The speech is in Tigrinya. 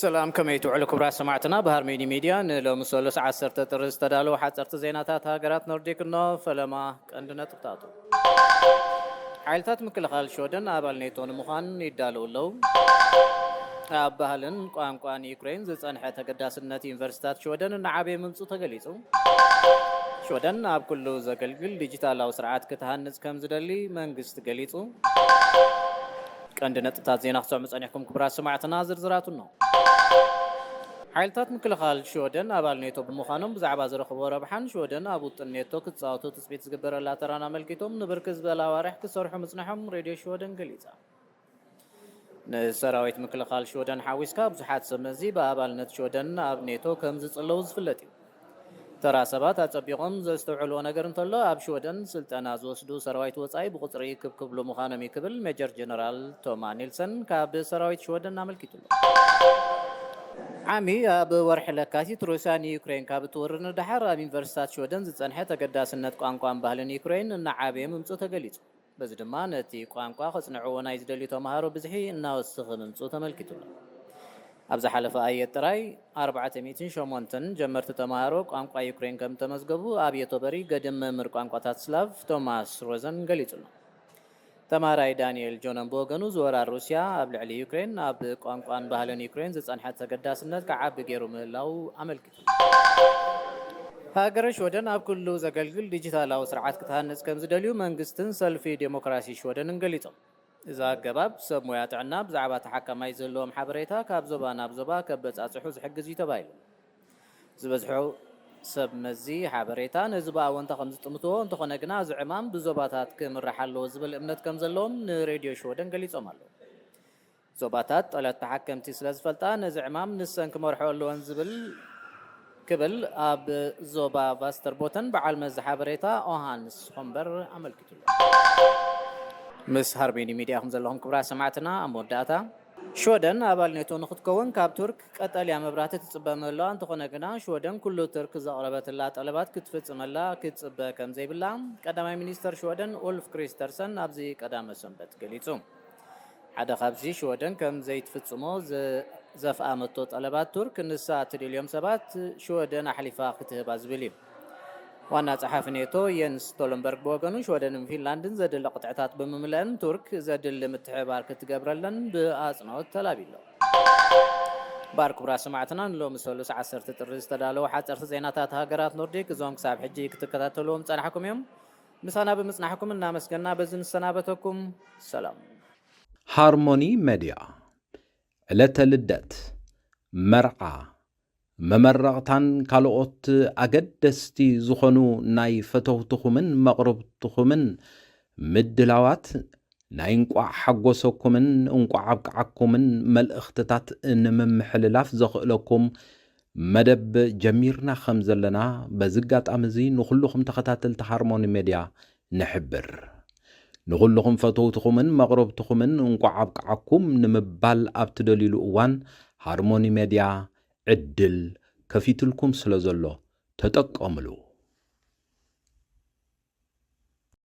ሰላም፣ ከመይ ትውዕሉ ክቡራት ሰማዕትና? ብሃርሜኒ ሚድያ ንሎሚ ሰሉስ ዓሰርተ ጥሪ ዝተዳለዉ ሓፀርቲ ዜናታት ሃገራት ኖርዲክ እኖ። ፈለማ ቀንዲ ነጥብታቱ። ሓይልታት ምክልኻል ሽወደን ኣባል ኔቶ ንምዃን ይዳለዉ ኣለዉ። ኣብ ባህልን ቋንቋን ዩክሬን ዝጸንሐ ተገዳስነት ዩኒቨርሲታት ሽወደን እናዓበየ ምምጹ ተገሊጹ። ሽወደን ኣብ ኩሉ ዘገልግል ዲጂታላዊ ስርዓት ክትሃንጽ ከም ዝደሊ መንግስቲ ገሊጹ። ቀንዲ ነጥብታት ዜና ክሰምዑ ጸኒሕኩም ክቡራት ሰማዕትና፣ ዝርዝራቱ እኖ። ሓይልታት ምክልኻል ሽወደን ኣባል ኔቶ ብምዃኖም ብዛዕባ ዝረኽቦ ረብሓን ሽወደን ኣብ ውጥን ኔቶ ክትጻወቶ ትጽቢት ዝግበረላ ተራን ኣመልኪቶም ንብርክት ዝበላ ኣዋርሕ ክሰርሑ ምጽንሖም ሬድዮ ሽወደን ገሊጻ። ንሰራዊት ምክልኻል ሽወደን ሓዊስካ ብዙሓት ሰብ መዚ ብኣባልነት ሽወደን ኣብ ኔቶ ከም ዝጽለዉ ዝፍለጥ እዩ። ተራ ሰባት ኣጸቢቖም ዘስተውዕልዎ ነገር እንተሎ፣ ኣብ ሽወደን ስልጠና ዝወስዱ ሰራዊት ወጻኢ ብቁጽሪ ክብ ክብሉ ምዃኖም እዩ ክብል ሜጀር ጀነራል ቶማ ኒልሰን ካብ ሰራዊት ሽወደን ኣመልኪቱ ኣሎ። ዓሚ ኣብ ወርሒ ለካቲት ሩስያ ንዩክሬን ካብ እትወርር ንደሓር ኣብ ዩኒቨርሲታት ሽወደን ዝጸንሐ ተገዳስነት ቋንቋን ባህልን ዩክሬን እናዓበየ ምምጹ ተገሊጹ። በዚ ድማ ነቲ ቋንቋ ከጽንዕዎ ናይ ዝደልዩ ተምሃሮ ብዝሒ እናወሰኸ ምምጹ ተመልኪቱ ኣሎ። ኣብ ዝሓለፈ ኣየት ጥራይ ኣርባዕተ ሚእትን ሸሞንተን ጀመርቲ ተምሃሮ ቋንቋ ዩክሬን ከም ተመዝገቡ ኣብ ዮቶበሪ ገድም መምህር ቋንቋታት ስላቭ ቶማስ ሮዘን ገሊጹ ኣሎ። ተምሃራይ ዳንኤል ጆነን ብወገኑ ዝወራር ሩስያ ኣብ ልዕሊ ዩክሬን ኣብ ቋንቋን ባህልን ዩክሬን ዝጸንሐ ተገዳስነት ክዓቢ ገይሩ ምህላው ኣመልኪቱ። ሃገረ ሽወደን ኣብ ኩሉ ዘገልግል ዲጂታላዊ ስርዓት ክትሃንጽ ከም ዝደልዩ መንግስትን ሰልፊ ዴሞክራሲ ሽወደንን ገሊጾም። እዚ ኣገባብ ሰብ ሞያ ጥዕና ብዛዕባ ተሓካማይ ዘለዎም ሓበሬታ ካብ ዞባ ናብ ዞባ ከበጻጽሑ ዝሕግዝ እዩ ተባሂሉ። ዝበዝሑ ሰብ መዚ ሓበሬታ ነዚ ብኣወንታ ከም ዝጥምትዎ፣ እንተኾነ ግና እዚ ዕማም ብዞባታት ክምራሕ ኣለዎ ዝብል እምነት ከም ዘለዎም ንሬድዮ ሽወደን ገሊጾም ኣለዉ። ዞባታት ጠለት ተሓከምቲ ስለ ዝፈልጣ ነዚ ዕማም ንሰን ክመርሖ ኣለወን ዝብል ክብል ኣብ ዞባ ቫስተርቦተን በዓል መዚ ሓበሬታ ኦሃንስ ሆምበር ኣመልኪቱ ኣሎ። ምስ ሃርሜኒ ሚድያ ኢኹም ዘለኹም ክቡራት ሰማዕትና። ኣብ መወዳእታ ሽወደን ኣባል ኔቶ ንክትከውን ካብ ቱርክ ቀጠልያ መብራህቲ ትጽበ ምህላዋ እንተኾነ ግና ሽወደን ኩሉ ቱርክ ዘቕረበትላ ጠለባት ክትፍጽመላ ክትጽበ ከም ዘይብላ ቀዳማይ ሚኒስተር ሽወደን ኡልፍ ክሪስተርሰን ኣብዚ ቀዳመ ሰንበት ገሊጹ። ሓደ ካብዚ ሽወደን ከም ዘይትፍጽሞ ዘ- ዘፍኣመቶ ጠለባት ቱርክ ንሳ እትደልዮም ሰባት ሽወደን ኣሕሊፋ ክትህባ ዝብል እዩ። ዋና ጸሓፊ ኔቶ የንስ ስቶልንበርግ ብወገኑ ሽወደንን ፊንላንድን ዘድሊ ቅጥዕታት ብምምልአን ቱርክ ዘድሊ ምትሕብባር ክትገብረለን ብኣጽንኦት ተላቢሎ። ባር ክቡራት ሰማዕትና ንሎሚ ሰሉስ ዓሰርተ ጥሪ ዝተዳለዉ ሓጸርቲ ዜናታት ሃገራት ኖርዲክ እዞም ክሳብ ሕጂ ክትከታተልዎም ጸናሕኩም እዮም። ምሳና ብምጽናሕኩም እናመስገና በዚ ንሰናበተኩም። ሰላም። ሃርሞኒ መድያ ዕለተ ልደት፣ መርዓ፣ መመረቕታን ካልኦት ኣገደስቲ ዝኾኑ ናይ ፈተውትኹምን መቕርብትኹምን ምድላዋት ናይ እንቋዕ ሓጎሰኩምን እንቋዕ ኣብቅዓኩምን መልእኽትታት ንምምሕልላፍ ዘኽእለኩም መደብ ጀሚርና ከም ዘለና በዚ ኣጋጣሚ እዚ ንኹልኹም ተኸታተልቲ ሃርሞኒ ሜድያ ንሕብር። ንኹልኹም ፈተውትኹምን መቕረብትኹምን እንቋዕ ኣብቅዓኩም ንምባል ኣብ ትደልዩሉ እዋን ሃርሞኒ ሜድያ ዕድል ከፊትልኩም ስለ ዘሎ ተጠቀምሉ።